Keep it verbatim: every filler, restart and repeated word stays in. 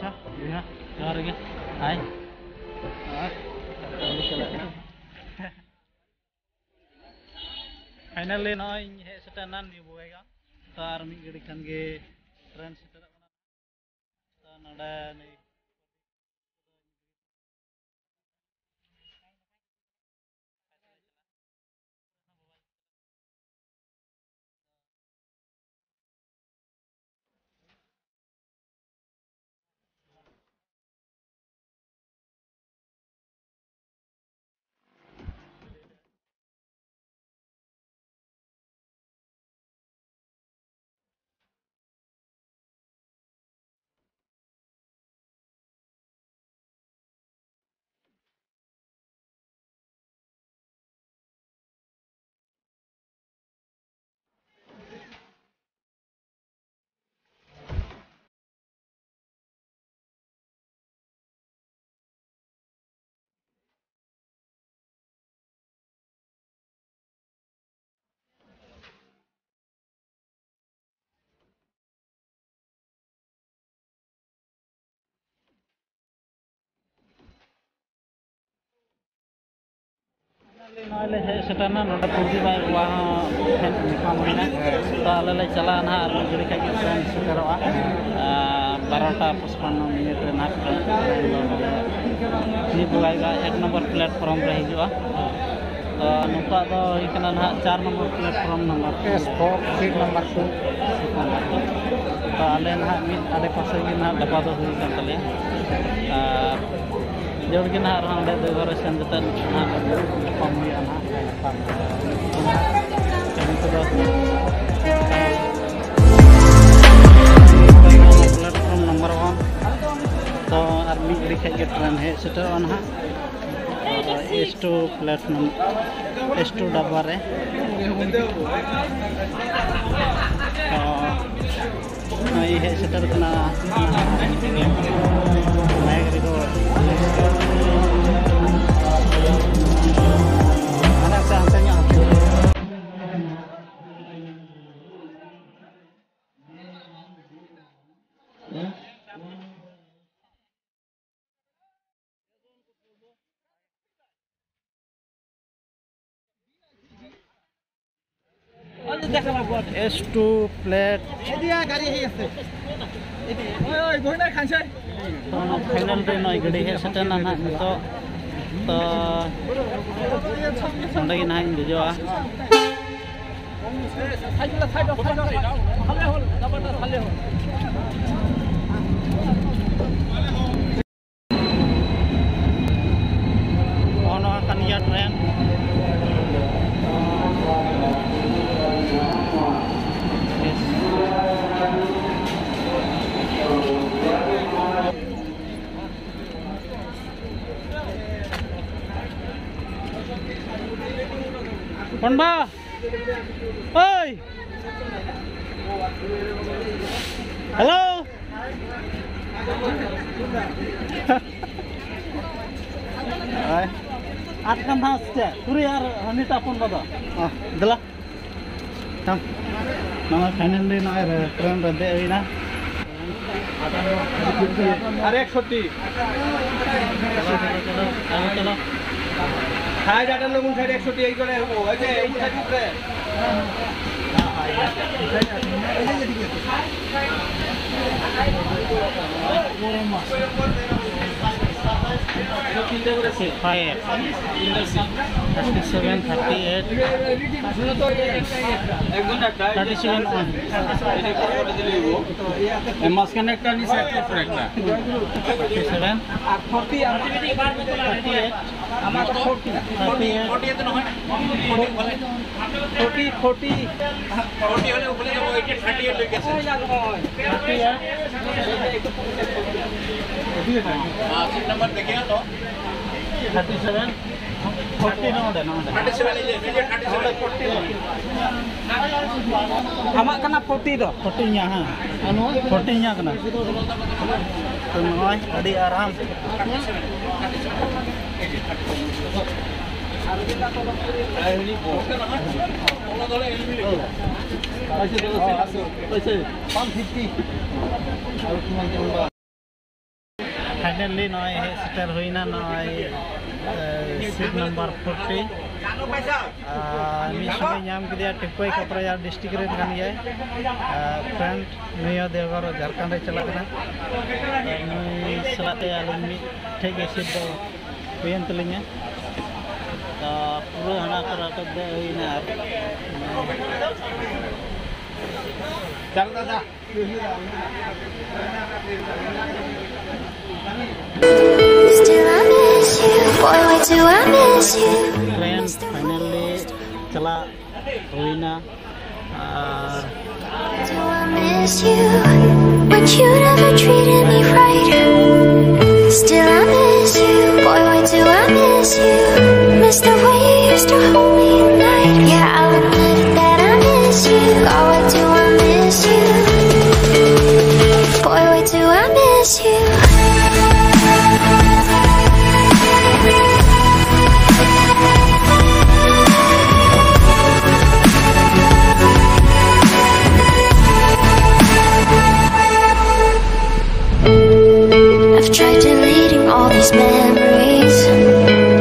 ᱟᱪᱪᱷᱟ, ᱵᱚᱭᱦᱟ, ᱡᱚᱦᱟᱨ ᱜᱮ᱾ ᱦᱟᱭ᱾ ᱟᱨ ᱠᱟᱹᱢᱤ ᱪᱟᱞᱟᱜ ᱠᱟᱱᱟ᱾ ᱯᱷᱟᱭᱱᱟᱞᱤ ᱱᱚᱜᱼᱚᱭ ᱤᱧ ᱦᱮᱡ ᱥᱮᱴᱮᱨ ᱮᱱᱟ ᱱᱤᱭᱩ ᱵᱚᱸᱜᱟᱭᱜᱟᱸᱣ᱾ ᱛᱚ, ᱟᱨ ᱢᱤᱫ ᱜᱷᱟᱹᱲᱤ ᱠᱷᱟᱱ ᱜᱮ ᱴᱨᱮᱱ ᱥᱮᱴᱮᱨᱚᱜ ᱠᱟᱱᱟ᱾ ᱛᱚ, ᱱᱚᱰᱮ ᱱᱤᱭᱩ ᱱᱚᱜᱼᱚᱭ ᱞᱮ ᱦᱮᱡ ᱥᱮᱴᱮᱨᱱᱟ ᱱᱚᱰᱮ, ᱯᱩᱨᱵᱤ ᱵᱟᱭ ᱵᱟᱵᱟ ᱦᱚᱸ ᱴᱷᱮᱱ ᱧᱟᱯᱟᱢ ᱦᱩᱭᱱᱟ᱾ ᱛᱚ, ᱟᱞᱮ ᱞᱮ ᱪᱟᱞᱟᱜᱼᱟ ᱱᱟᱦᱟᱜ, ᱟᱨ ᱢᱤᱫ ᱜᱷᱟᱹᱲᱤ ᱠᱷᱟᱡ ᱜᱮ ᱴᱨᱮᱱ ᱥᱮᱴᱮᱨᱚᱜᱼᱟ᱾ ᱟᱨ ᱵᱟᱨᱚᱴᱟ ᱯᱚᱪᱯᱟᱱᱱᱚ ᱢᱤᱱᱤᱴ ᱨᱮ ᱱᱟᱦᱟᱜ ᱴᱨᱮᱱ ᱫᱚ ᱱᱚᱰᱮ ᱢᱤᱫ ᱵᱚᱸᱜᱟᱭ ᱮᱠ ᱱᱚᱢᱵᱚᱨ ᱯᱞᱮᱴᱯᱷᱚᱨᱢ ᱨᱮ ᱦᱤᱡᱩᱜᱼᱟ᱾ ᱛᱚ, ᱱᱩᱠᱩᱣᱟᱜ ᱫᱚ ᱦᱩᱭ ᱠᱟᱱᱟ ᱱᱟᱦᱟᱜ ᱪᱟᱨ number platform number. S four, seat number two. ᱛᱚ, ᱟᱞᱮ ᱱᱟᱦᱟᱜ ᱢᱤᱫ ᱟᱰᱮ ᱯᱟᱥᱮ ᱜᱮ ᱱᱟᱦᱟᱜ ᱰᱟᱵᱟ ᱫᱚ ᱦᱩᱭ ᱠᱟᱱ ᱛᱟᱞᱮᱭᱟ᱾ ᱟᱨ ᱡᱚᱲ ᱜᱮ ᱱᱟᱦᱟᱜ ᱟᱨᱦᱚᱸ ᱚᱸᱰᱮ ᱫᱚ ᱜᱷᱚᱨᱮ ᱥᱮᱱ ᱠᱟᱛᱮᱫ ᱱᱟᱦᱟᱜ ᱧᱟᱯᱟᱢ ᱦᱩᱭᱩᱜᱼᱟ ᱱᱟᱦᱟᱜ᱾ ᱠᱟᱹᱢᱤ ᱠᱚᱫᱚ ᱯᱞᱟᱴᱯᱷᱚᱨᱢ ᱱᱟᱢᱵᱟᱨ ᱚᱣᱟᱱ᱾ ᱛᱚ, ᱟᱨ ᱢᱤᱫ ᱜᱷᱟᱹᱲᱤ ᱠᱷᱟᱡ ᱜᱮ ᱴᱨᱮᱱ ᱦᱮᱡ ᱥᱮᱴᱮᱨᱚᱜᱼᱟ ᱱᱟᱦᱟᱜ᱾ S two platform, S two ᱰᱟᱵᱵᱟ ᱨᱮ᱾ ᱛᱚ, ᱱᱚᱜᱼᱚᱭ ᱦᱮᱡ ᱥᱮᱴᱮᱨ ᱠᱟᱱᱟ ᱱᱟᱭᱟᱜᱽᱨᱤ ᱨᱳᱰ᱾ ᱦᱟᱱᱮ ᱥᱮ ᱦᱟᱱᱛᱮ ᱧᱚᱜ ᱦᱟᱱᱛᱮ᱾ Best to plate. ᱛᱚ, ᱚᱱᱟ final ᱨᱮ ᱱᱚᱜᱼᱚᱭ ᱜᱟᱹᱰᱤ ᱦᱮᱡ ᱥᱮᱴᱮᱨ ᱮᱱᱟ ᱱᱟᱦᱟᱜ ᱱᱤᱛᱚᱜ᱾ ᱛᱚ, ᱱᱚᱸᱰᱮ ᱜᱮ ᱱᱟᱦᱟᱜ ᱤᱧ ᱫᱮᱡᱚᱜᱼᱟ᱾ ᱱᱚᱜᱼᱚ ᱱᱚᱣᱟ ᱠᱟᱱ ᱜᱮᱭᱟ ᱴᱨᱮᱱ᱾ ᱦᱚᱱᱰᱟ, ᱳᱭ, ᱦᱮᱞᱳ᱾ ᱟᱭ᱾ ᱟᱫ ᱠᱟᱱ ᱛᱟᱦᱮᱸᱫ ᱥᱮ ᱪᱮᱫ? ᱥᱩᱨᱤ ᱟᱨ ᱦᱟᱹᱱᱤ ᱛᱟᱯᱚᱱ ᱵᱟᱫᱟ᱾ ᱚ, ᱫᱮᱞᱟ᱾ ᱛᱟᱢ᱾ ᱱᱚᱜᱼᱚᱭ final ᱨᱮ ᱱᱚᱜᱼᱚᱭ ᱨᱮ ᱴᱨᱮᱱ ᱨᱮ ᱫᱮᱡ ᱦᱩᱭᱱᱟ᱾ ᱟᱨ ᱮᱠᱥᱚ ᱴᱤ᱾ ᱪᱚᱞᱚ, ᱪᱚᱞᱚ, ᱪᱚᱞᱚ, ᱪᱚᱞᱚ, ᱪᱚᱞᱚ᱾ ᱦᱟᱭ, ᱰᱟᱴᱟ ᱞᱚᱜᱩᱱ ᱥᱟᱭᱤᱰ ᱮᱠᱥᱚ ᱴᱤ ᱮᱭ ᱠᱚᱨᱮ ᱦᱩᱭᱩᱜᱼᱟ, ᱳᱭ ᱡᱮ, ᱩᱱ ᱥᱟᱭᱤᱰ ᱨᱮ᱾ Five, thirty seven, thirty eight, thirty seven, one. এই মাঝখানে একটা নিচে একটা উপরে একটা। Thirty seven, আর ফর্টি আর thirty eight। আমার তো forty. Thirty eight. Forty, forty. Forty হলে ওখানে যাবো, ওই যে থার্টি এইট হয়ে গেছে। ওই যাবো, ওই। Thirty eight. সিট নাম্বার দেখে আনো। Thirty seven. Forty ᱱᱚᱰᱮ, ᱱᱚᱰᱮ᱾ Thirty seven, এই যে, এই যে থার্টি সেভেন। ᱟᱢᱟᱜ ᱠᱟᱱᱟ ᱯᱷᱳᱨᱴᱤ ᱫᱚ᱾ ᱯᱷᱳᱨᱴᱤ ᱤᱧᱟᱹᱜ, ᱦᱮᱸ᱾ ᱯᱷᱳᱨᱴᱤ ᱤᱧᱟᱹᱜ ᱠᱟᱱᱟ᱾ ᱛᱚ ᱱᱚᱜᱼᱚᱭ ᱟᱹᱰᱤ ᱟᱨᱟᱢ᱾ Finally ᱱᱚᱜᱼᱚᱭ ᱦᱮᱡ ᱥᱮᱴᱮᱨ ᱦᱩᱭᱱᱟ ᱱᱚᱜᱼᱚᱭ, ᱮ, seat number forty᱾ ᱟᱨ ᱢᱤᱫ ᱥᱚᱸᱜᱮ ᱧᱟᱢ ᱠᱮᱫᱮᱭᱟ, ᱴᱤᱯᱟᱹᱭ ᱠᱷᱟᱯᱨᱟᱭᱟ ᱰᱤᱥᱴᱨᱤᱠᱴ ᱨᱮᱱ ᱠᱟᱱ ᱜᱮᱭᱟᱭ᱾ ᱟᱨ ᱯᱷᱨᱮᱱᱰ ᱱᱩᱭ ᱦᱚᱸ ᱫᱮᱣᱜᱷᱚᱨ ᱡᱷᱟᱲᱠᱷᱚᱸᱰ ᱨᱮ ᱪᱟᱞᱟᱜ ᱠᱟᱱᱟ᱾ ᱟᱨ ᱱᱩᱭ ᱥᱟᱞᱟᱜ ᱛᱮ ᱟᱹᱞᱤᱧ ᱢᱤᱫ ᱴᱷᱮᱡ ᱜᱮ ᱥᱤᱴ ᱫᱚ ᱦᱩᱭᱮᱱ ᱛᱟᱹᱞᱤᱧᱟ᱾ ᱛᱚ ᱯᱩᱨᱟᱹ ᱦᱟᱱᱟ ᱠᱚ ᱨᱟᱠᱟᱵ ᱫᱮᱡ ᱦᱩᱭᱱᱟ᱾ ᱟᱨ ᱪᱟᱞ ᱫᱟᱫᱟ᱾ Still I miss you, boy, why do I miss you? Train finally ᱪᱟᱞᱟᱜ ᱦᱩᱭᱱᱟ᱾ ᱟᱨ Do I miss you? But you never treated me right. Still I miss you, boy, why do I miss you? Miss the way you used to hold me at night. Yeah, I'll admit that I miss you. Oh, why do I miss you? Boy, why do I miss you? I've tried deleting all these memories.